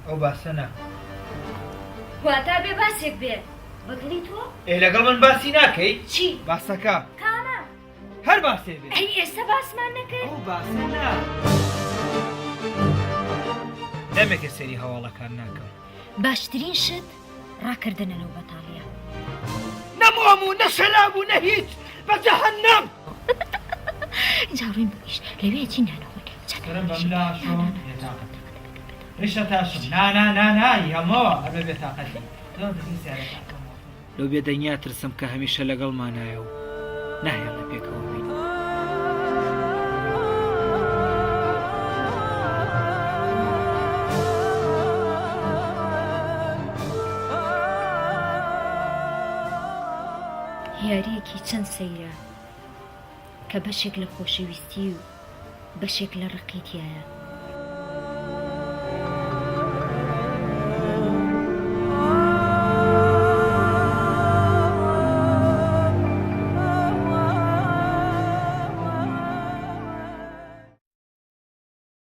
ئەو باسە نا. واتا بێ باسێک بێ بە دڵی تۆ؟ ئێ لەگەڵ من باسی ناکەی؟ چی؟ باسەکە. کامە؟ هەر باسێ بێ. ئەی ئێستا باسمان نەکرد؟ ئەو باسە نا. دەمێکە سەیری هەواڵەکان ناکەم. باشترین شت ڕاکردنە لەو بەتاڵیە. نە مۆم و نە شەراب و نە هیچ بە جەهەنەم. ئینجا ڕووین بۆ ئیش لەوێ چی نانەخۆین سەرم بە ملا شۆم بێتاقەت ڕیشە تاشم نا نا نا نا هەڵمەوە هەر بە بێتاقەتی لەو بێدەنگیا ترسم کە هەمیشە لەگەڵمانایە و ناهێڵێ پێکەوە بین. یارییەکی چەند سەیرە کە بەشێک لە خۆشەویستی و بەشێک لە ڕقی تیایە.